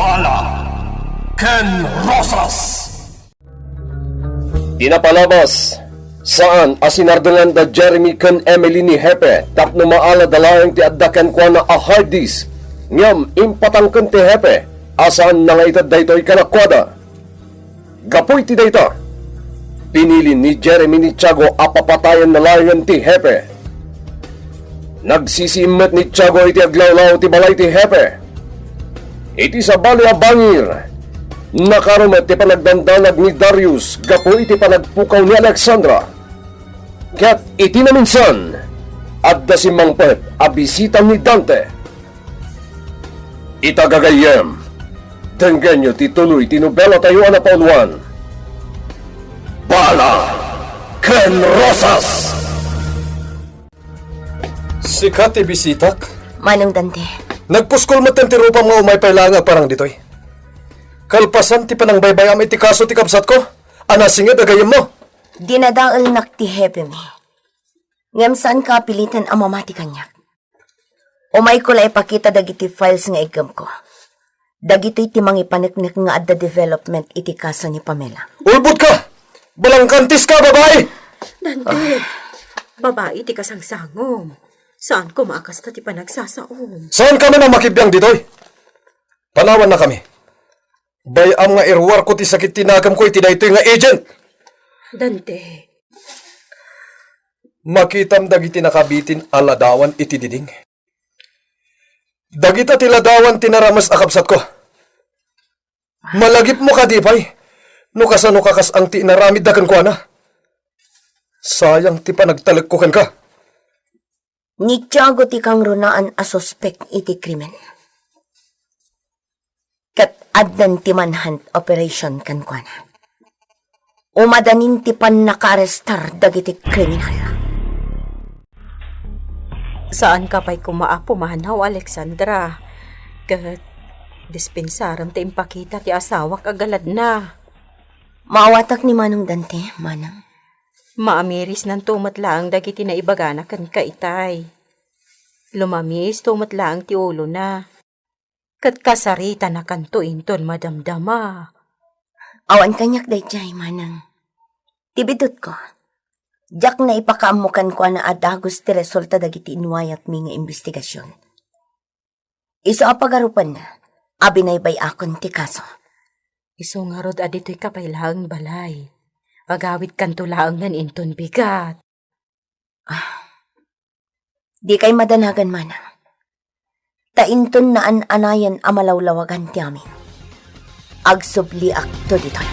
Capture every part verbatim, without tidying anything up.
Bala ken Rosas. Ti napalabas, saan a sinardengan da Jeremy ken Emily ni Hepe tapno maala da laeng ti adda kenkuana a hard disk, ngem impatangken ti Hepe a saanna nga ited daytoy kadakuada. Gapu iti dayta, pinili ni Jeremy ni Tiago a papatayenna laengen ti Hepe. Nagsisiim met ni Tiago iti aglawlaw ti balay ti Hepe. Iti sabali a bangir, nakaro met ti panagdandanag ni Darius gapu iti panagpukaw ni Alexandra. Ket iti naminsan, adda simmangpet a bisita ni Dante. Ita gagayyem, denggenyo ti tuloy ti nobelatayo a napauluan, Bala ken Rosas. Sika ti bisitak? Manong Dante. Nagpuskol met ti rupam nga umay pay laeng agparang ditoy. Kalpasan ti panangbaybay-am iti kaso ti kabsatko, a nasinged a gayyemmo. Dinadaelnak ti hepemi. Ngem saanka a piliten a mamati kaniak. Umayko la ipakita dagiti files nga iggemko. Dagitoy ti mangipaneknek nga adda development iti kaso ni Pamela. Ulbodka! Balangkantiska, babai! Dante, babai ti kasangsangom. Saan koma a kasta ti panagsasaom. Saanka man a makibiang ditoy? Panawannakami. Bay-am nga iruarko ti sakit ti nakemko iti daytoy nga agent. Dante. Makitam dagiti nakabitin a ladawan iti diding. Dagita ti ladawan ti narames a kabsatko. Malagipmo kadi pay no kasano kakas-ang ti inaramidda kenkuana. Sayang ti panagtalekko kenka. Ni Tiago ti kangrunaan a suspek iti krimen. Ket addan ti manhunt operation kenkuana. Umadanin ti pannakaarestar dagiti kriminal. Saanka pay koma a pumanaw, Alexandra. Ket dispensarem ti impakita ti asawak a galadna. Maawatak ni Manong Dante, Manang. Maamirisnanto met laeng dagiti naibagana kenka itay. Lumamiisto met laeng ti ulona. Ket kasaritanakanto inton madamdama. Awan kaniak daydiay, Manang. Ti biddutko, diak naipakaammo kenkuana a dagus ti resulta dagiti inwayatmi nga imbestigasion. Isu a pagarupenna a binaybay-akon ti kaso. Isu ngarud a ditoyka pay laeng balay. Agawidkanto laengen inton bigat. Ah, dikay madanagan, Manang. Ta inton naan-anayen a malawlawagan ti amin, agsubliakto ditoy.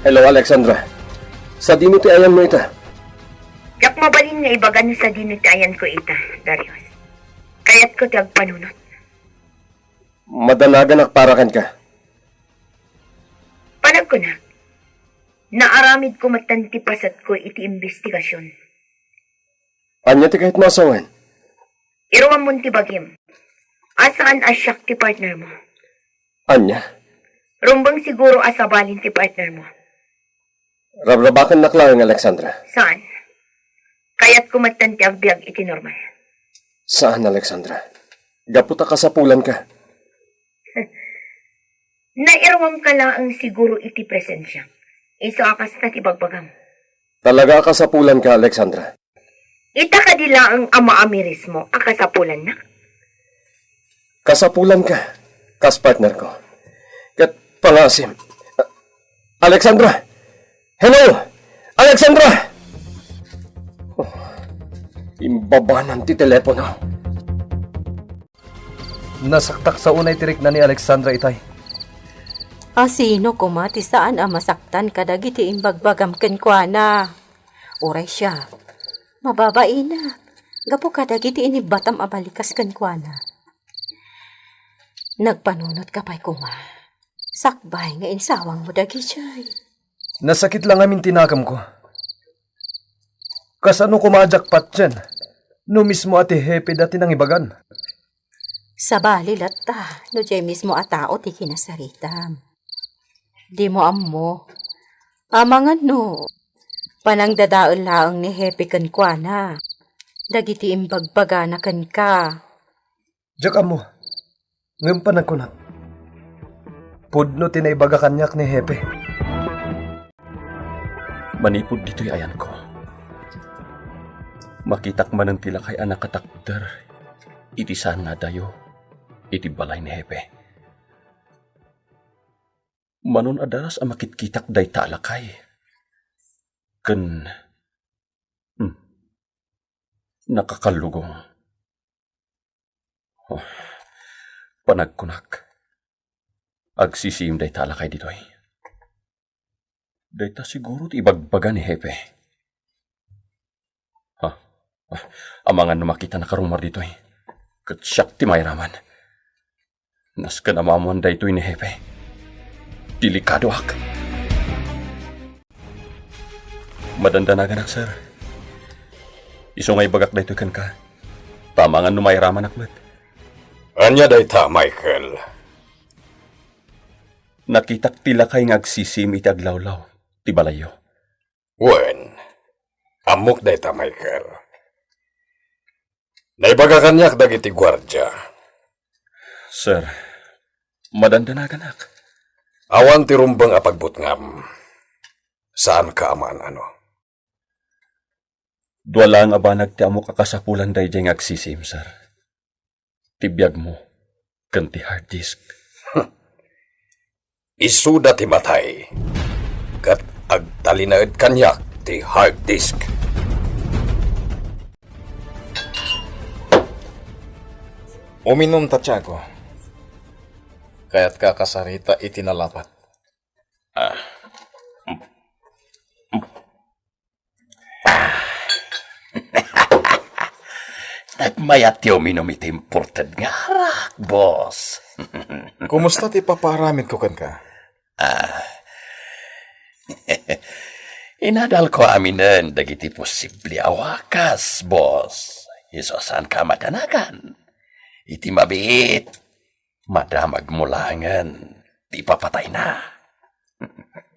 Hello, Alexandra. Sadino ti ayanmo ita? Diak mabalin nga ibaga no sadino ti ayanko ita, Darius. Kayatko ti agpanunot. Madanaganak para kenka. Panagkunak, naaramidko metten ti pasetko iti imbestigasion. Ania ti kayatmo a sawen? Iruammon ti bagim. A saan a siak ti partnermo. Ania? Rumbeng siguro a sabalin ti partnermo. Rabrabakennak laeng, Alexandra. Saan? Kayatko metten ti agbiag iti normal. Saan, Alexandra. Gapu ta kasapulanka. Nairuamka laeng siguro iti presensiak. Isu a kasta ti bagbagam. Talaga a kasapulanka, Alexandra. Ita kadi laeng a maamirismo a kasapulannak? Kasapulanka, kas partnerko. Ket pangasim. Alexandra! Hello! Alexandra! Oh, imbabanan ti telepono. Nasaktak sa unay ti rikna ni Alexandra itay. A sino koma ti saan a masaktan kadagiti imbagbagam kenkuana? Uray siak, mababainak gapu kadagiti inibbatam a balikas kenkuana. Nagpanunotka pay koma. Sakbay nga insawangmo dagidiay. Nasakit la ngamin ti nakemko. Kasano koma a diak patien no mismo a ti hepeda ti nangibagan? Sabali latta no diay mismo a tao ti kinasaritam. Dimo ammo. Amangan no panangdadael laeng ni hepe kenkuana dagiti imbagbagana kenka. Diak ammo. Ngem panagkunak, pudno ti naibaga kaniak ni Hepe. Manipud ditoy ayanko, makitak manen ti lakay a nakatakder iti saan nga adayo iti balay ni Hepe. Manon a daras a makitkitak dayta a lakay. Ken, hmm, nakakallugong. Oh, panagkunak, agsisiim dayta a lakay ditoy. Dayta siguro ti ibagbaga ni Hepe. Ha? Ah, amangan no makita nakarumar ditoy. Ket siak ti mairaman. Nasken a maammoan daytoy ni Hepe. Delikadoak. Madandanaganak, sir. Isu nga ibagak daytoy kenka. Ta amangan no mairamanak met. Ania dayta, Michael? Nakitak ti lakay nga agsisiim iti aglawlaw ti balayyo. Wen, ammok dayta, Michael. Naibaga kaniak dagiti guardia. Sir, madandanaganak. Awan ti rumbeng a pagbutngam. Saanka a maan-ano. Dua laeng a banag ti ammok a kasapulan daydiay nga agsisiim, sir. Ti biagmo ken ti hard disk. Isuda ti matay, ket agtalinaed kaniak ti hard disk. Uminumta, Tiago. Kayatka a kasarita iti nalapat? Ah. Nagmayat ti uminum iti imported nga arak, boss. Kumusta ti papaaramidko kenka? Ah. Inadalko aminen dagiti posible a wakas, boss. Isu a saanka a madanagan. Iti mabiit, madamagmo laengen ti ipapatayna.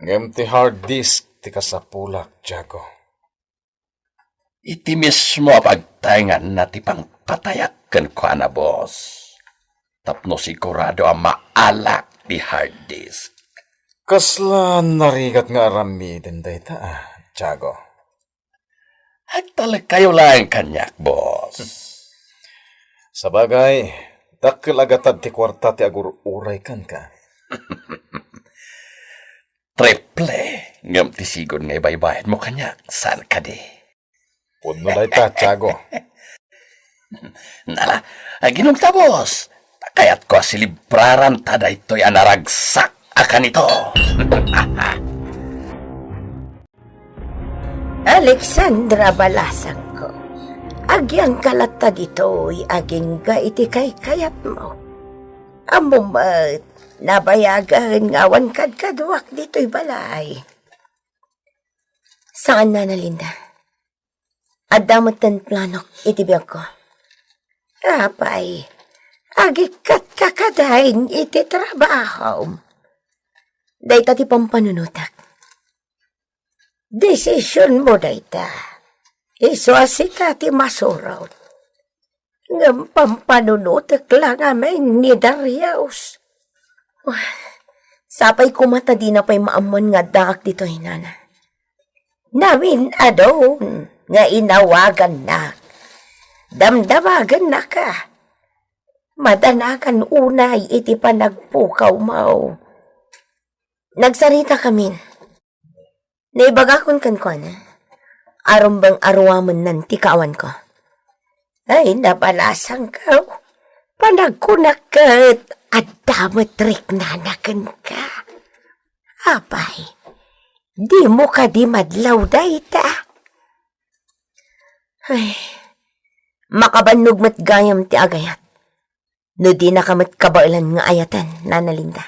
Ngem ti hard disk ti kasapulak, Tiago. Iti mismo a pagtaenganna ti pangpatayak kenkuana, boss. Tapno sigurado a maalak ti hard disk. Kasla narigat nga aramiden dayta, ah, Tiago. Agtalekkayo laeng kaniak, boss. Sabagay, dakkel a gatad ti kuarta ti agur-uray kenka. Triple ngem ti sigon nga ibaybayadmo kaniak, saan kadi? Pudno dayta, Tiago. Nala, aginumta, boss. Kayatko a silibraranta daytoy a naragsak a kanito. Alexandra, balasangko, agyangka latta ditoy agingga iti kaykayatmo. Ammom met, nabayagen nga awan kadkaduak ditoy balay. Saan, Nana Linda. Adda metten planok iti biagko. Apay, agikkatka kadain iti trabahom. Dayta ti pampanunotak. Desisionmo dayta. Isu a sika ti masurot. Ngem pampanunotek la ngamin ni Darius. Sapay koma ta dina pay maammuan nga addaak ditoy, Nana. Namin-adun nga inawagannak. Damdamagennaka. Madanagan unay iti panagpukawmo. Nagsarita kamin. Naibagakon kenkuana, arumbeng aruamennan ti kaawanko. Ay, nabalasangko. Panagkunak ket adda met riknana kenka. Apay, dimo kadi madlaw dayta? Ay, makabannog met gayam ti agayat. No dinaka met kabaelan nga ayaten, Nana Linda.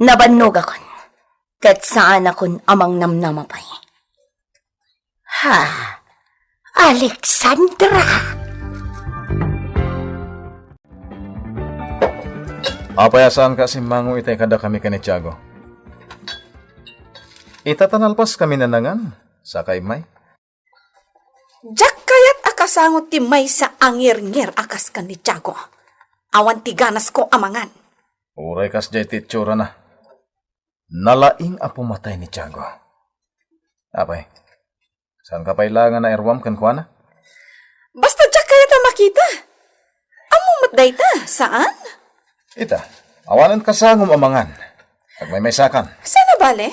Nabannogakon, ket saanakon a mangnamnama pay. Ha, Alexandra! Apay a saanka a simmango itay kadakami ken ni Tiago? Ita ta nalpaskami nanangan, saka immay. Diak kayat a kasango ti maysa a ngirngir a kas ken ni Tiago. Awan ti ganasko a mangan. Uray kasdiay ti itsurana. Nalaing a pumatay ni Tiago. Apay, saanka pay la nga nairuam kenkuana? Basta diak kayat a makita. Ammom met dayta, saan? Ita, awanen kasangom a mangan. Agmaymaysakan. Saan a bale?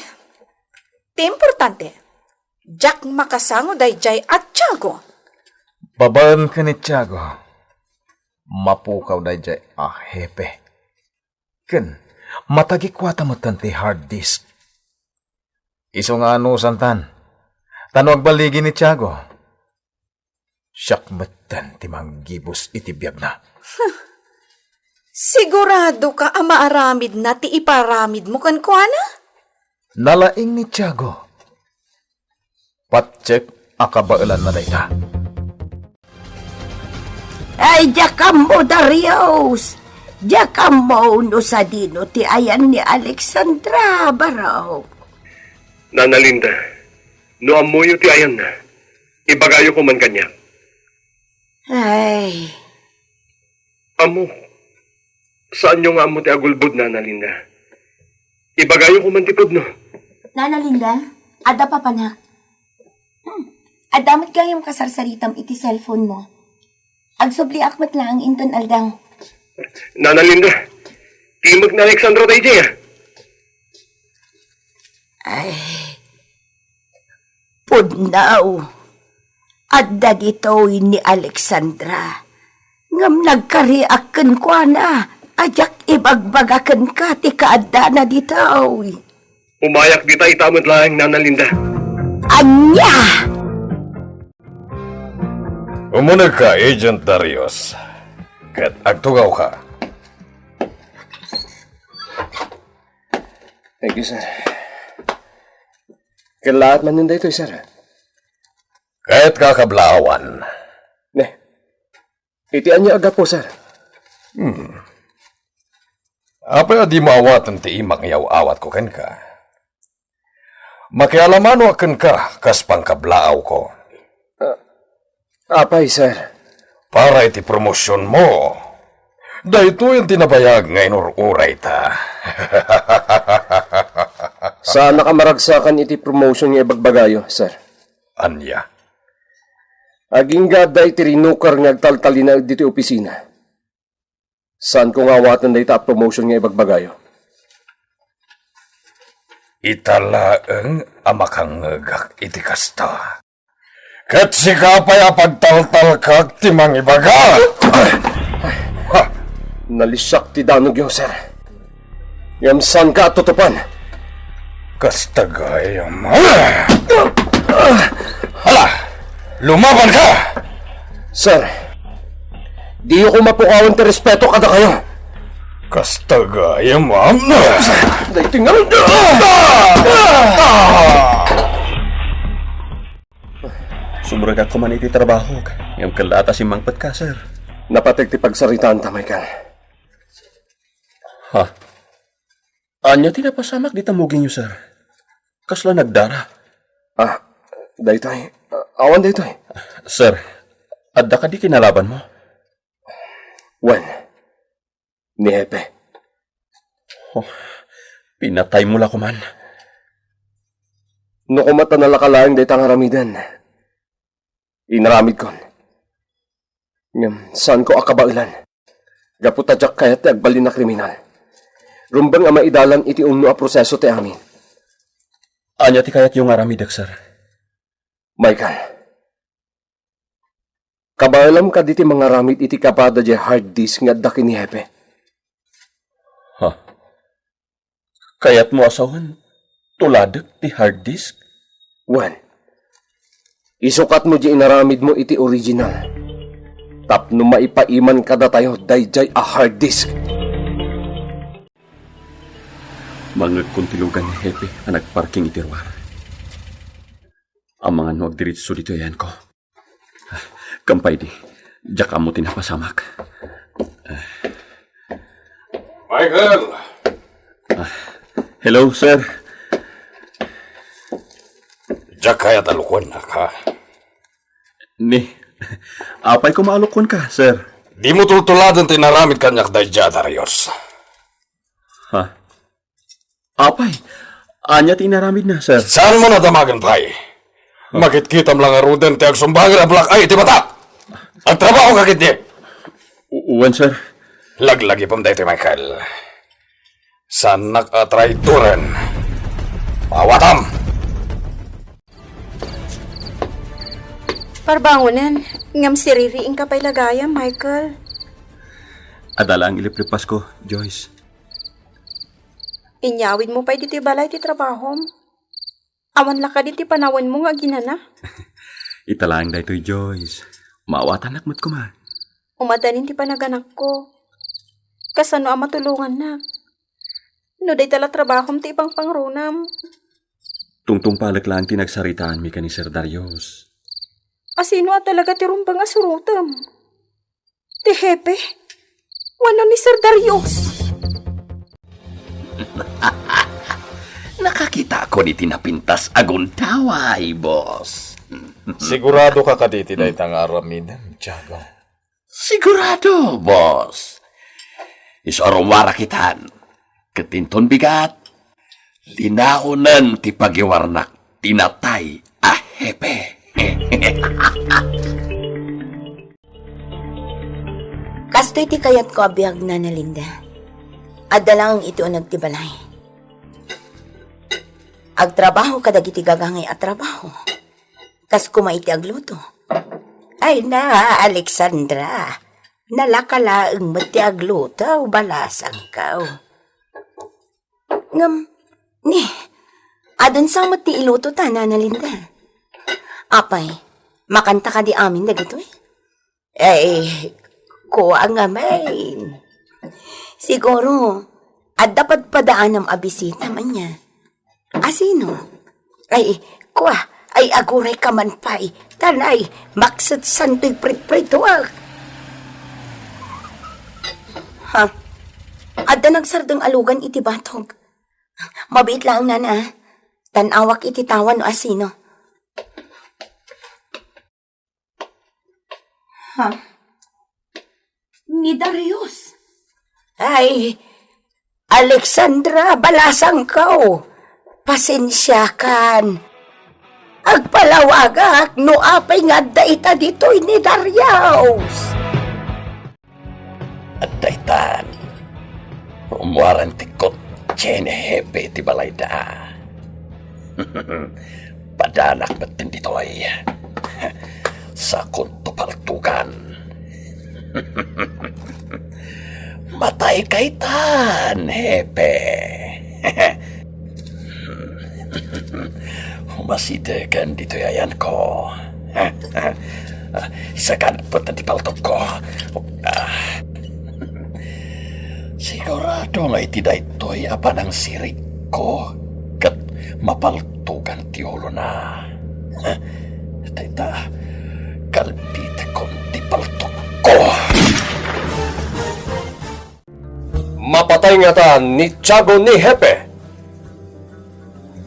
Ti importante, diak makasango daydiay a Tiago. Babaen ken ni Tiago, mapukaw daydiay a hepe. Ken matagikuata metten ti hard disk. Isu nga anusantan, ta no agbaligi ni Tiago, siak metten ti manggibus iti biagna. Siguradoka a maaramidna ti iparamidmo kenkuana? Nalaing ni Tiago. Patiek a kabaelanna dayta. Ay, diak ammo, Darius! Diak ammo no sadino ti ayan ni Alexandra, baro. Nana Linda, no ammoyo ti ayanna, ibagayo koma kaniak. Ay. Ammo, saanyo nga ammo ti agulbod, Nana Linda. Ibagayo koma ti pudno. Nana Linda, adda papanak. Hmm. Adda met gayam kasarsaritam iti cellphone mo. Agsubliak met laeng inton aldaw. Nana Linda, timek ni Alexandra daydiay, a. Ay, pudno. Adda ditoy ni Alexandra. Ngem nagkariak kenkuana a diak ibagbaga kenka ti kaaddana ditoy. Umayak dita ita met laeng, Nana Linda. Ania? Umunegka, Agent Darius, ket agtugawka. Thank you, sir. Kellaat manen daytoy, sir. Kayatka a kablaawan? Ne. Iti ania a gapu, sir? Hmm. Apay a dimo awaten ti imak nga iyaw-awatko kenka? Makialamanoak kenka kas pangkablaawko. Ah, apay, sir? Para iti promosionmo. Daytoyen ti nabayag nga inur-urayta. Saanak a maragsakan iti promotion nga ibagbagayo, sir. Ania? Agingga adda iti rinukar nga agtaltalinaed ditoy opisina. Saanko nga awaten dayta a promotion nga ibagbagayo. Ita laeng a makangngegak iti kasta. Ket sika pay a pagtaltalkak ti mangibaga. Nalisiak ti danogyo, sir. Ngem saanka a tutupan. Kasta gayam. Hala! Lumaban ka! Sir, diyo ko mapukawan ti respeto kadakayo. Kasta gayam, a. Daytoy nga. Sumrekak koman iti trabahok, ngem kellaat a simmangpetka, sir. Napateg ti pagsaritaanta, Michael. Ha? Ania ti napasamak dita mugingyo, sir? Kasla nagdara? Ah, daytoy. Ah, awan daytoy. Sir, adda kadi kinalabanmo? Wen, ni Hepe. Oh, pinataymo la koman. No koma ta nalaka laeng dayta nga aramiden, inaramidkon. Ngem saanko a kabaelan. Gapu ta diak kayat ti agbalin a kriminal. Rumbeng a maidalan iti umno a proseso ti amin. Ania ti kayatyo nga aramidek, sir? Michael, kabaelam kadi ti mangaramid iti kapada diay hard disk nga adda ken ni Hepe? Ha? Kayatmo a sawen, tuladek ti hard disk? Wen, isukatmo diay inaramidmo iti original tapno maipaiman kadatayo daydiay a hard disk. Mangngegkon ti lugan ni Hepe a nagparking iti ruar. Amangan no agdiritso ditoy ayanko. Kampay di, diak ammo ti napasamak. Michael! Ah, hello, sir. Diak kayat a lukuennak, ha? Ni, apay koma a lukuenka, sir? Dimo tultuladen ti inaramid kaniak daydiay, Darius. Ha? Apay, ania ti inaramidna, sir? Saanmo nadamagen pay? Makitkitam la ngaruden ti agsumbanger a black eye iti matak! Agtrabahoka ketdi! U-, wen, sir. Laglagipem daytoy, Michael. Saannak a traitoren. Paawatam! Parbangonen, ngem siririingka pay la gayam, Michael. Adda laeng iliplipasko, Joyce. Inyawidmo pay ditoy balay ti trabahom. Awan la kadi ti panawenmo nga aginana? Ita laeng daytoy, Joyce. Maawatannak met koma. Umadanin ti panaganakko. Kasano a matulongannak? No dayta la trabahom ti ipangpangrunam. Tungtungpalek laeng ti nagsaritaanmi ken ni Sir Darius. Asino a talaga ti rumbeng a surotem? Ti hepe? Wenno ni Sir Darius? Nakakitaakon iti napintas a gundaway, boss. Siguradoka kadi iti dayta nga aramidem, Tiago? Sigurado, boss. Isu a rummuarak itan, ket inton bigat, linaonen ti pagiwarnak ti natay a hepe. Kastoy ti kayatko a biag, Nana Linda. Adda laeng iti uneg ti balay. Agtrabaho kadagiti gagangay a trabaho. Kas koma iti agluto. Ay na, Alexandra, nalaka laeng met ti agluto, balasangko. Ngem, ni, adun sa met ti iluto ta, Nana Linda. Apay, makanta kadi amin dagitoy? Ay, kua ngamin. Siguro, adda padpadaanam a bisita, ania? Asino? Ay, kua, ay, aguray ka man pay. Tan, ay, maksetsantoy pritpritoak. Ha? Adda nagsardeng a lugan iti batog. Mabiit laeng, Nana, a. Tan-awak iti tawa no asino. Ha? Ni Darius? Ay, Alexandra, balasangko. Pasensiakan. Agpalawagak no apay nga adda ita ditoy ni Darius. Adda itan. Rummuaren ti kotse ni Hepe iti balayda. Padanak metten ditoy. Sakonto paltugan. Matay ka itan, Hepe. Umasidegen ditoy ayanko. Saganpet ti paltogko. Ah. Sigurado nga iti daytoy a panangsirigko ket mapaltugan ti ulona. Dayta, kalbitekon ti paltogko. Mapatay ngata ni Tiago ni Hepe.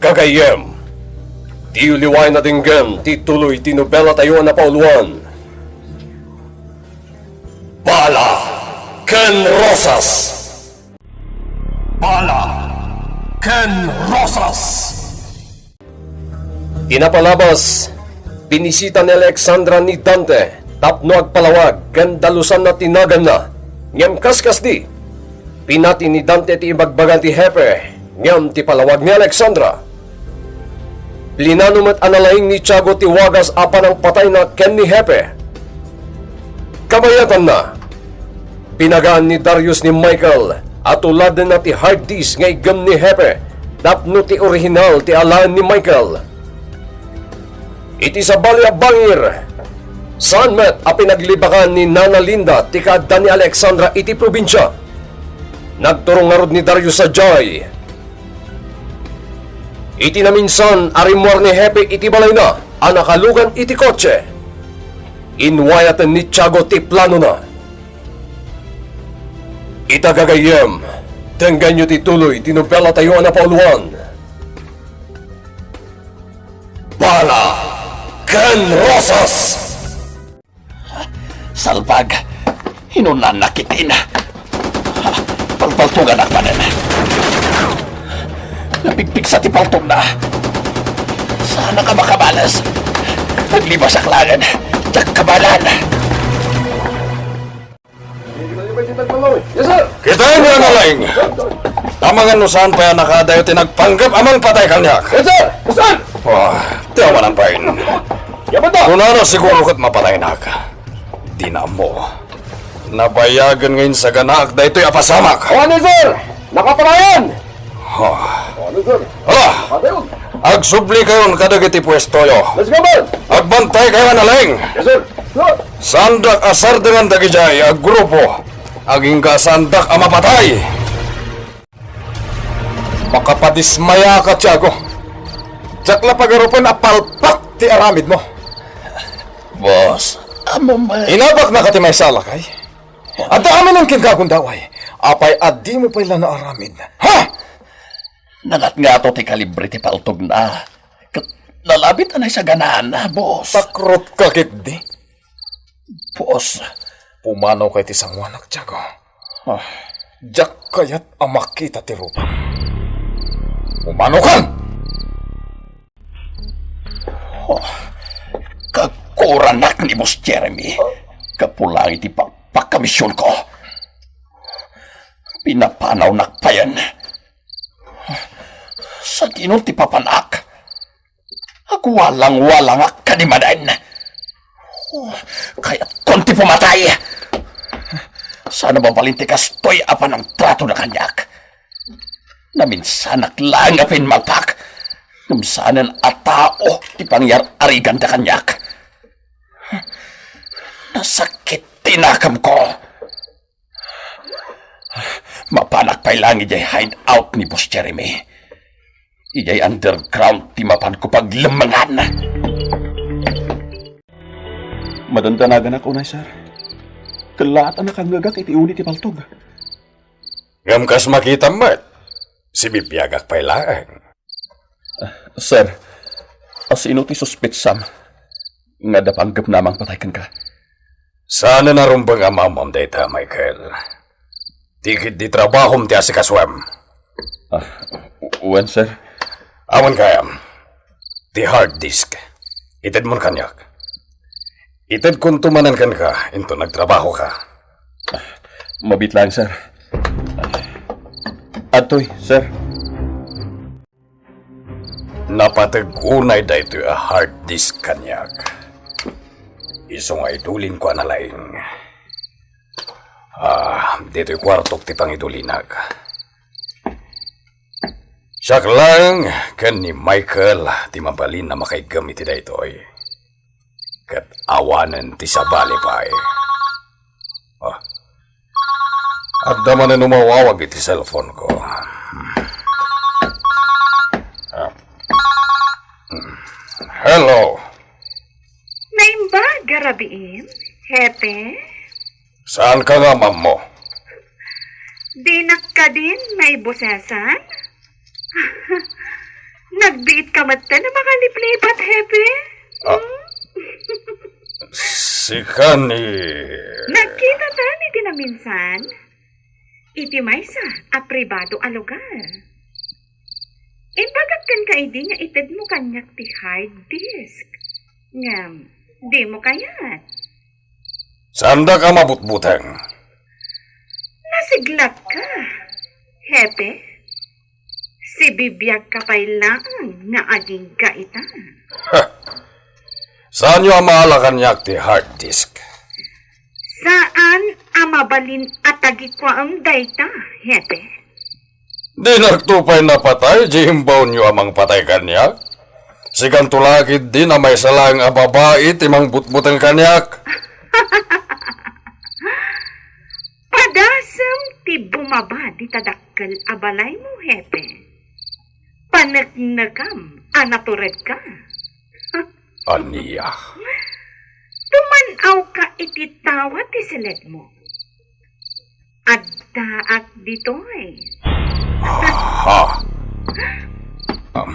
Gagayyem, diyo liwaen a denggen ti tuloy ti nobelatayo a napauluan, Bala ken Rosas. Bala ken Rosas. Ti napalabas, binisita ni Alexandra ni Dante tapno agpalawag ken dalusanna ti naganna. Ngem kas kasdi, pinati ni Dante ti ibagbaga ti Hepe ngem ti palawag ni Alexandra. Linano met a nalaing ni Tiago ti wagas a panangpatayna ken ni Hepe. Kabayatanna, pinagaan ni Darius ni Michael a tuladenna ti hard disk nga iggem ni Hepe tapno ti orihinal ti alaen ni Michael. Iti sabali a bangir, saan met a pinaglibakan ni Nana Linda ti kaadda ni Alexandra iti probinsia. Nagturong ngarud ni Darius sadiay. Iti naminsan a rimmuar ni Hepe iti balayna a nakalugan iti kotse, inwayaten ni Tiago ti planona. Ita gagayyem, denggenyo ti tuloy ti nobelatayo a napauluan. Bala ken Rosas! Salbag! Inunanna ketdin. Palpaltoganak manen. Napigpigsa ti paltogna. Saanak a makabales. Naglibasak laengen. Diak kabaelan. Yes, sir. Kitaenyo a nalaing. Amangan no saan pay a nakadayo ti nagpanggep a mangpatay kaniak. Yes, sir. Yes, sir. Ah, ti awanan pay. Kunana siguro ket mapataynak. Dina ammo. Nabayagen nga insaganaak daytoy a pasamak. Awanen, sir. Nakaparayan. Ha. Awanen, sir. Hala! Padayon. Agsublikayon kadagiti puestoyo. Yes, sir. Agbantaykayo a nalaing. Yes, sir. Sir. Saandak a sardengan dagidiay a grupo. Agingga saandak a mapatay. Makapadismayaka, Tiago. Diak la pagarupen a palpak ti aramidmo. Boss, ammom met. Inabaknaka ti maysa a lakay. Adda aminen kenka, gundaway. Apay a dimo pay la naaramid? Ha? Nangatngato ti kalibre ti paltogna. Ket nalabit a naisaganaanna, boss. Takrotka ketdi. Boss. Pumanawka iti sangoanak, Tiago. Ah. Diak kayat a makita ti rupam. Pumanawkan! Oh, kagkuranak ni Boss Jeremy. Gapu laeng iti pakpakamisionko. Pinapanawnak payen. Sadino ti papanak? Agwalangwalangak kadi manen. Oh, kayatkon ti pumatay. Saan a mabalin ti kastoy a panangtratona kaniak. Naminsanak laeng a pimmalpak. Ngem saanen a tao ti pangyar-ariganda kaniak. Nasakit ti nakamko. Mapanak pay laeng idiay hideout ni Boss Jeremy. Idiay underground ti mapanko paglemmengan. Madandanaganak unay, sir. Kellaat a nakangngegak iti uni ti paltog. Ngem kas makitam met, sibibiagak pay laeng. Sir, asino ti suspetsam nga adda panggepna a mangpatay kenka? Saanen a rumbeng a maammoam dayta, Michael. Ti ketdi trabahom ti asikasuem. Ah, wen, sir. Awan kayam. Ti hard disk. Itedmon kaniak. Itedkonto manen kenka inton nagtrabahoka. Mabiit laeng, sir. Adtoy, sir. Napateg unay daytoy a hard disk kaniak. Isu nga idulinko a nalaing. Ah, ditoy kuartok ti pangidulinak. Siak laeng ken ni Michael ti mabalin a makaiggem iti daytoy. Ket awanen ti sabali pay. Ah. Adda manen umawawag iti cellphone ko. Ah. Hello. Naimbag a rabiim, Hepe? Saanka nga maammo? Dinak kadin maibosesan? Nagbiitka metten a makaliplipat, Hepe? Ah, hmm? Sika ni... Nagkitatan iti naminsan iti maysa a pribado a lugar. Imbagak kenka idi nga itedmo kaniak ti hard disk. Ngem, dimo kayat. Saandak a mabutbuteng. Nasiglatka, Hepe. Sibibiagka pay laeng nga agingga ita. Ha! Saanyo a maala kaniak ti hard disk? Saan a mabalin a tagikuaem dayta, Hepe. Dinakto pay napatay, di imbaonyo a mangpatay kaniak? Sikanto la ketdi a maysa laeng a babai ti mangbutbuteng kaniak. Padasem ti bumaba dita dakkel a balaymo, Hepe. Paneknekam a naturedka. Ania? Tuman-awka iti tawa ti siledmo. Addaak ditoy. Ha? Um.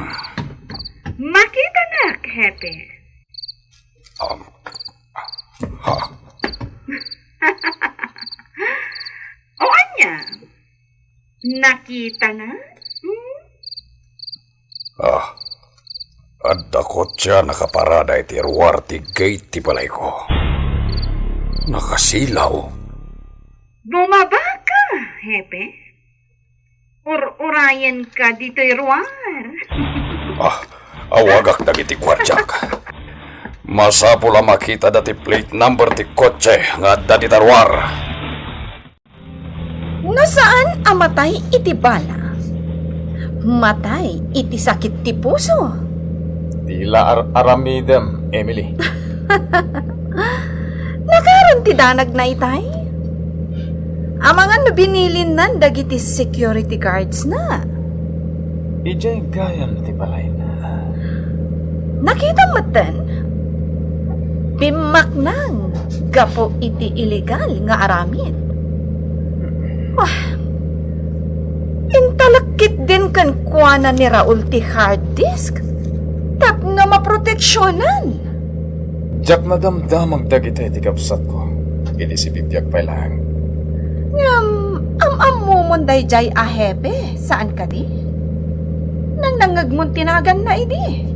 Makitanak, Hepe. Um. Ha? Nakita nga? Hmm? Ah, adda kotse a nakaparada iti ruar ti gate ti balayko. Nakasilaw. Bumaba ka, Hepe. Ur-urayen ka ditoy ruar. Ah, awagak dagiti guardiak. Masapul a makita da ti plate number ti kotse nga adda dita ruar. No saan a matay iti bala, matay iti sakit ti puso. Ti la ar-, aramidem, Emily. Nakaron ti danagna itay? Amangan no binilinnan dagiti security guards na. Idiay gayam ti balayna. Nakita metten, bimmaknang gapu iti illegal nga aramid. Ah, intalek ketdin kenkuana ni Raul ti hard disk tapno maproteksionan. Diak nadamdamag dagitoy ti kabsatko idi sibibiag pay laeng. Ngem, am-ammomon daydiay a hepe, saan kadi? Nangngegmon ti naganna idi.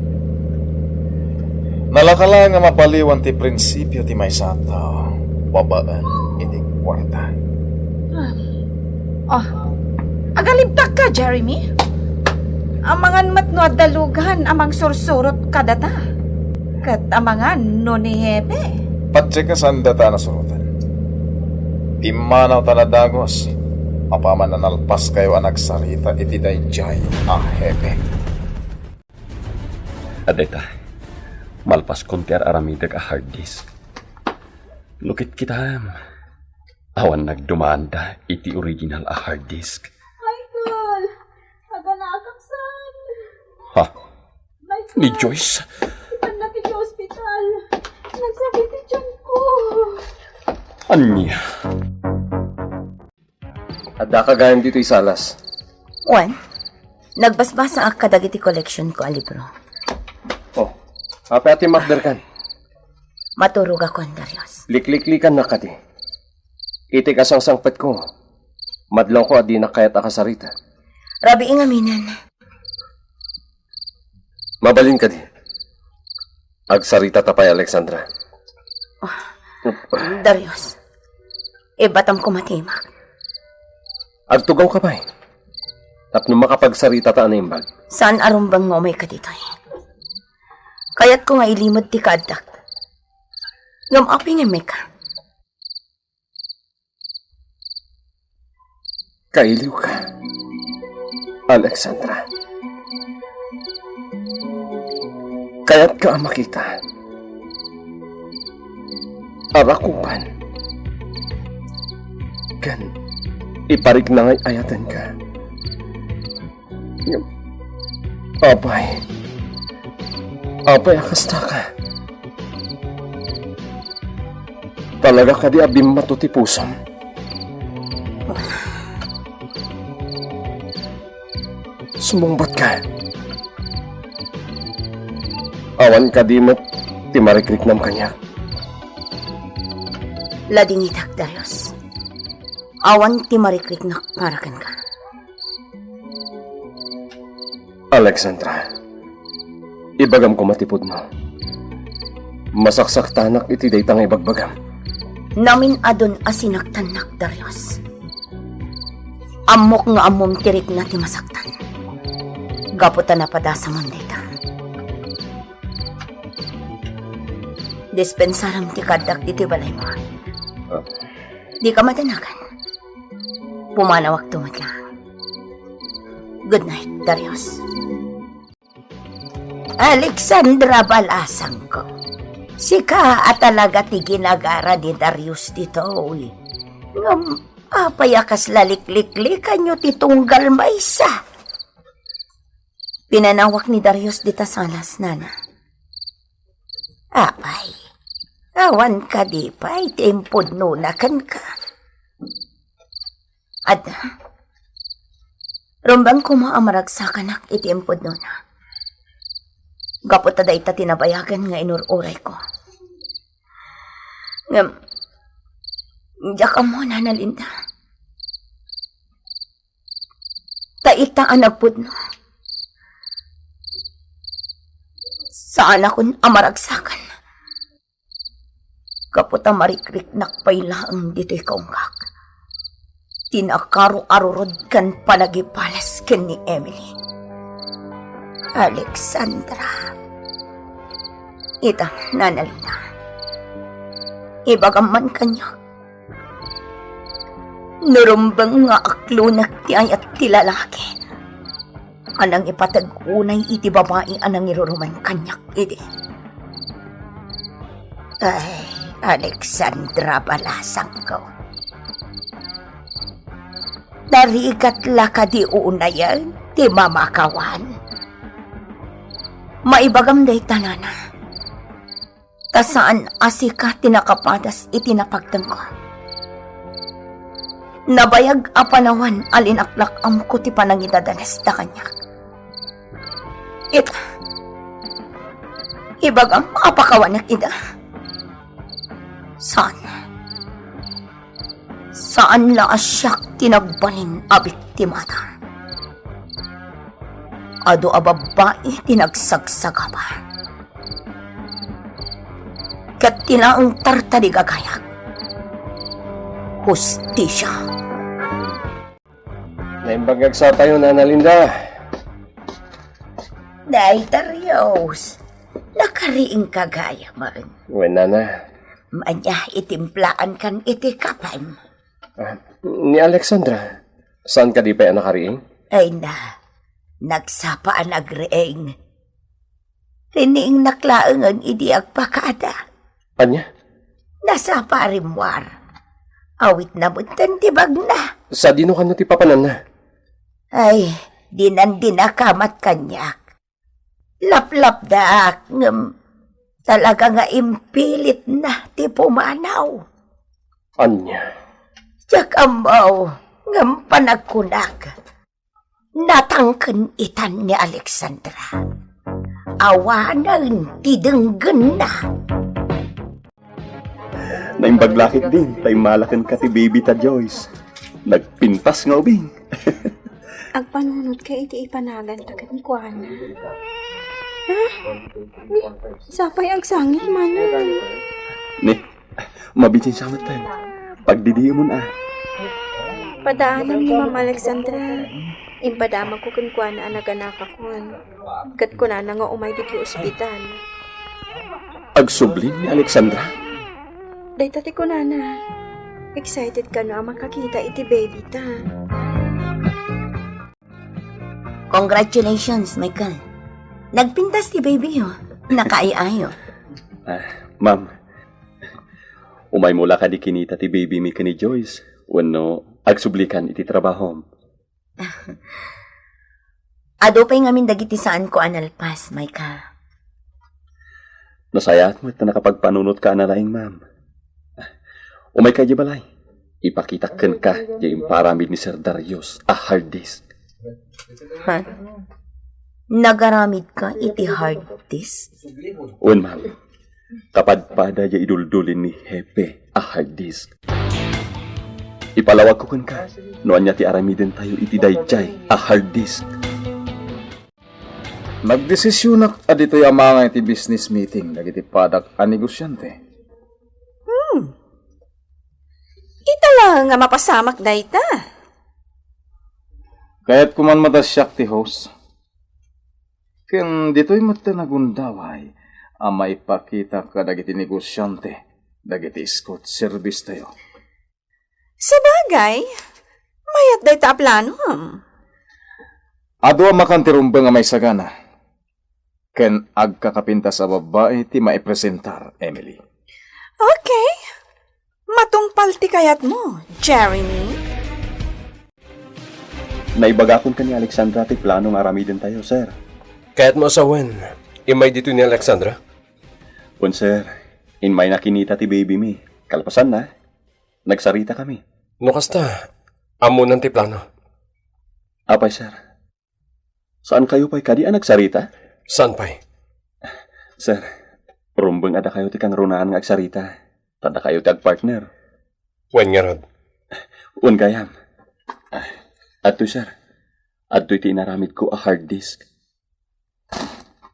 Nalaka laeng a mabaliwan ti prinsipio ti maysa a tao babaen iti kuarta. Ah. Oh, agalibtak ka, Jeremy. Amangan met no adda lugan a mangsursurot kadata. Ket amangan no ni Hepe. Patse ka saan data a nasurotan. Pimmanaw ta nadagos, apaman a nalpaskayo a nagsarita iti daydiay a hepe. Adda ita, malpaskon ti ar-aramidek a hard disk. No kitkitaem, awan nagdumaanda iti original a hard disk. Michael! Aganakak saan? Ha? Michael! Ni Joyce? Ipannak iti ospital. Nagsakit ti tiyanko. Ania? Addaka gayam ditoy salas. Wen, nagbasbasaak kadagiti collectionko a libro. Oh, apay a timmakderkan? Maturogakon, Darius. Likliklikannak kadi. Iti kasangsangpetko, madlawko a dinak kayat a kasarita. Rabii ngaminen. Mabalin kadi. Agsaritata pay, Alexandra. Oh, Darius, ibatam koma ti imak. Agtugawka pay. Tapno makapagsaritata a naimbag. Saan a rumbeng nga umayka ditoy. Kayatko nga ilimed ti kaaddak. Ngem apay nga immika? Kailiwka, Alexandra. Kayatka a makita a rakupan ken ipariknangay-ayatenka. Ngem, apay, apay a kastaka? Talaga kadi a bimmato ti pusom? Sumungbatka. Awan kadi met ti marikriknam kaniak? Ladingitak, Darius. Awan ti marikriknak para kenka. Alexandra, ibagam koma ti pudno. Masaksaktanak iti dayta nga ibagbagam. Namin-adun a sinaktannak, Darius. Ammok nga ammom ti rikna ti masaktan. Gapu ta napadasamon dayta. Dispensaram ti kaaddak ditoy balaymo. Ah. Dika madanagan. Pumanawakto met laeng. Good night, Darius. Alexandra, balasangko. Sika a talaga ti ginagara ni Darius ditoy. Ngem apay a kasla likliklikanyo ti tunggal maysa? Pinanawak ni Darius dita salas, nana. Apay, awan kadi pay ti impudnona kenka? Adda. Rumbeng koma a maragsakanak iti impudnona. Gapu ta dayta ti nabayagen nga inur-urayko. Ngem, diak ammo, Nana Linda. Ta ita a nagpudno, saanakon a maragsakan. Gapu ta marikriknak pay laeng ditoy kaunggak ti nakaro-arurod ken panagibalas ken ni Emily. Alexandra, ita, Nana Linda, ibagam man kaniak, no rumbeng nga aklonek ti ayat ti lalaki a nangipateg unay iti babai a nangiruruman kaniak idi. Ay, Alexandra balasangko. Narigat la kadi unayen ti mamakawan? Maibagam dayta, Nana. Ta saan a sika ti nakapadas iti napagtengko. Nabayag a panawan a linaklak-amko ti panangidadanesda kaniak. Ita, ibagam a pakawanek ida? Saan. Saan la a siak ti nagbalin a biktimada. Adu a babbai ti nagsagsagaba ket ti laeng tartaligagayak. Hustisia. Naimbag nga agsatayo, Nana Linda. Dayta, Rios, nakariingka gayamen. Wen, Nana. Ania, itimplaankan iti kapen. Ah, ni Alexandra, saan kadi pay a nakariing? Ay na, nagsapa a nagriing. Riniingnak laengen idi agpakada. Ania? Nasapa a rimmuar. Awitna metten ti bagna. Sadino kano ti papananna? Ay, dinan dinakamat kaniak. Laplapdak, ngem talaga nga impilitna ti pumanaw. Ania? Diak ammo, ngem panagkunak, natangken itan ni Alexandra. Awanen ti denggenna. Naimbag la ketdin, ta immala kenka ti baby ta, Joyce. Nagpintas nga ubing. Agpanunotka iti ipanaganta kenkuana. Ha? Ni, sapay agsangit man. Ni, mabisinsa metten. Pagdidiemon a. Padaanan ni Ma'am Alexandra. Impadamagko kenkuana a naganakakon. Ket kunana nga umay ditoy ospital. Agsubli ni Alexandra? Dayta ti kunana. Excited kano a makakita iti baby ta. Congratulations, Michael. Nagpintas ti baby, oh. Nakaay-ayo. Ah, ma'am, umaymo la kadi kinita ti baby mi ken ni Joyce, wenno agsublikan iti trabahom? Adu pay ngamin dagiti saanko a nalpas, Michael. Nasayaat met ta nakapagpanunotka a nalaing, ma'am. Umayka idiay balay. Ipakitak kenka diay imparamid ni Sir Darius a hard disk. Ha? Nagaramidka iti hard disk? Wen, ma'am. Kapadpada diay iduldulin ni Hepe a hard disk. Ipalawagko kenka no ania ti aramidentayo iti daydiay a hard disk. Nagdesisionak a ditoy a mangay ti business meeting dagiti padak a negosiante. Hmm. Ita la nga mapasamak dayta. Kayatko man met a siak ti host. Ken ditoy met ti nagundaway a maipakita kadagiti negosiante dagiti escort service tayo. Sabagay, mayat dayta a planom. Adu a makan ti rumbeng a maisagana, ken agkakapintas a babbai ti maipresentar, Emily. Okay. Matungpal ti kayatmo, Jeremy. Naibagakon ken ni Alexandra ti plano nga aramidentayo, sir. Kayatmo a sawen, immay ditoy ni Alexandra? Wen, sir. Immayna kinita ti baby mi. Kalpasanna, nagsaritakami. No kasta, ammonan ti plano. Apay, sir? Saankayo pay kadi a nagsarita? Saan pay? Sir, rumbeng a dakayo ti kangrunaan nga agsarita. Ta dakayo ti agpartner. Wen ngarud? Wen gayam. Ah, adtoy, sir. Adtoy ti inaramidko a hard disk.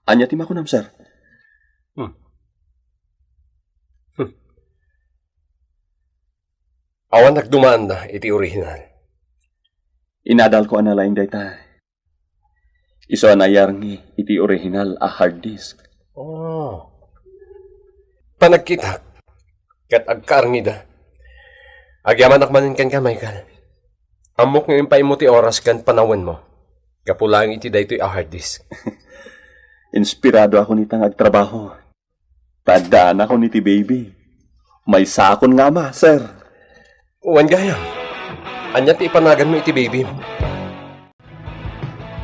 Ania ti makunam, sir? Hmm. Hmm. Awan nagdumaanda iti orihinal. Inadalko a nalaing dayta. Isu a nayarngi iti orihinal a hard disk. Oh. Panagkitak, ket agkaarngida. Agyamanak manen kenka, Michael. Ammok nga impaaymo ti oras ken panawenmo. Gapu laeng iti daytoy a hard disk. Inspirado ako nita nga agtrabaho. Ta addaanakon iti baby. Maysakon nga ama, sir. Wen gayam. Ania ti ipanaganmo iti baby?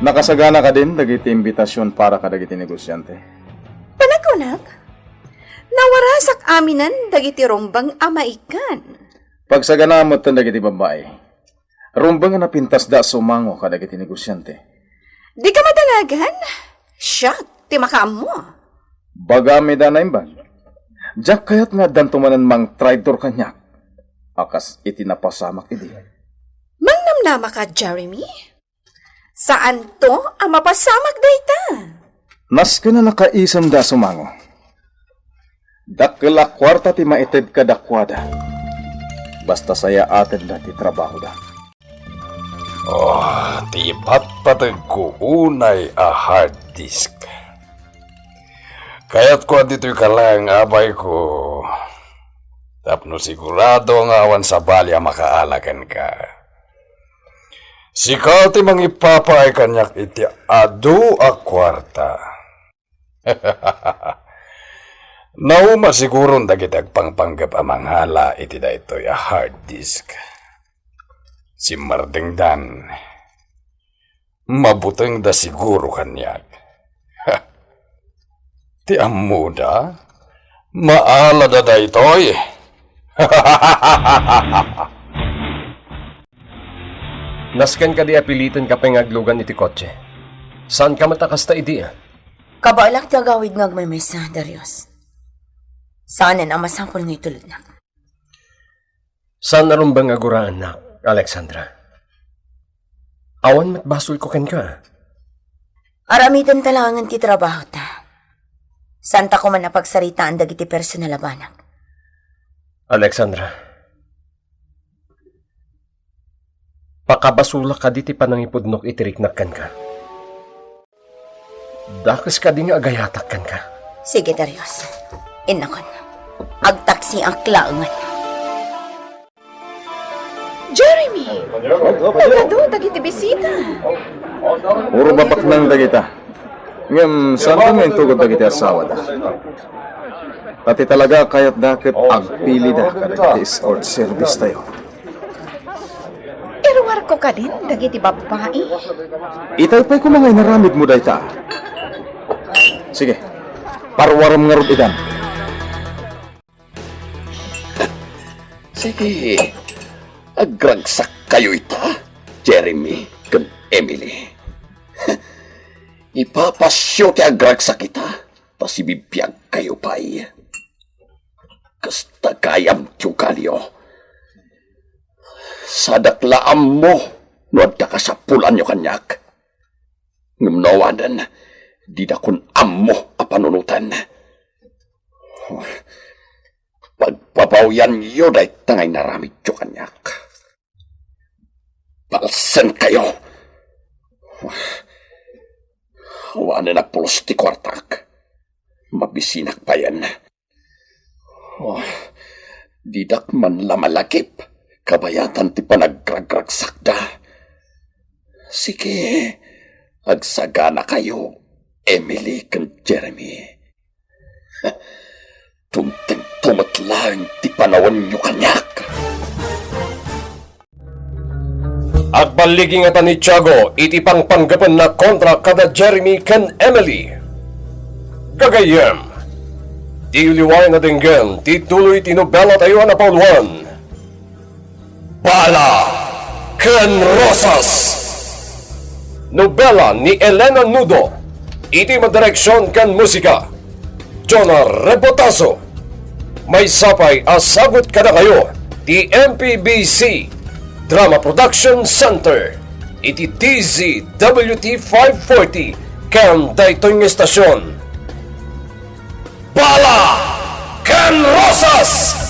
Nakasagana kadin dagiti imbitasion para kadagiti negosiante? Panakunak, nawarasak aminen dagiti rumbeng a maikkan. Pagsagana metten dagiti babbai. Rumbeng a napintasda a sumango kadagiti negosiante. Dika madanagan? Siak ti makaammo. Bagam ida naimbag. Diak kayat nga addanto manen mangtraidor kaniak a kas iti napasamak idi. Mangnamnama ka, Jeremy? Saanto a mapasamak dayta. Nasken a nakaisemda a sumango. Dakkel a kuarta ti maited kadakuada. Basta sayaatenda ti trabahoda. Oh, ti ipatpategko unay a hard disk. Kayatko a ditoy ka laeng, abayko. Tapno sigurado nga awan sabali a makaala kenka. Sika ti mangipapaay kaniak iti adu a kuarta. Nauma siguron dagiti agpangpanggep a mangala iti daytoy a hard disk. Simmardengdan. Mabutengda siguro kaniak. Ti ammoda, maalada daytoy. Nasken kadi a piliten ka pay nga aglugan iti kotse? Saanka met a kasta idi, a? Kabaelak ti agawid nga agmaymaysa, Darius. Saanen a masapul nga itulodnak. Saan a rumbeng a guraennak, Alexandra. Awan met basolko kenka. Aramidenta laengen ti trabahota. Saanta koma a pagsaritaan dagiti personal a banak. Alexandra, pakabasolak kadi ti panangipudnok iti riknak kenka. Dakes kadi nga agayatak kenka? Sige, Darius. Innakon. Agtaksiak laengen. Jeremy! Nagadu dagiti bisita. Puro mapaknang dagita. Ngem, saanto nga intugod dagiti asawada? Ta ti talaga a kayatda ket agpilida kadagiti escort service tayo. Iruarko kadin dagiti babbai? Itay pay koma nga inaramidmo dayta. Sige, paruarem ngarud idan. Sige, agragsak kayo ita, Jeremy ken Emily. Ipapasyo ti agragsak ita, ta sibibiag kayo pay. Kasta gayam ti ugalyo. Sadak la ammo no adda kasapulanyo kaniak. Ngem no awanen, didakon ammo a panunoten. Pagbabawianyo dayta nga inaramidyo kaniak. Palsen kayo! Awanen a pulos ti kuartak. Mabisinak payen. Oh, didak man la malagip kabayatan ti panagragragsakda. Sige, agsagana kayo, Emily ken Jeremy. Tumtengto met laeng ti panawanyo kaniak. Agballigi ngata ni Tiago iti pangpanggapenna kontra kada Jeremy ken Emily. Gagayyem, ti liway nga denggen ti tuloy ti nobela tayo a napauluan, Bala ken Rosas. Nobela ni Elena Nudo. Iti madireksion ken musika, Jonah Rebotazo. Maysa pay a sagut kadakayo ti M P B C Drama Production Center. iti D Z W T five forty ken daytoy nga estasion, Bala ken Rosas!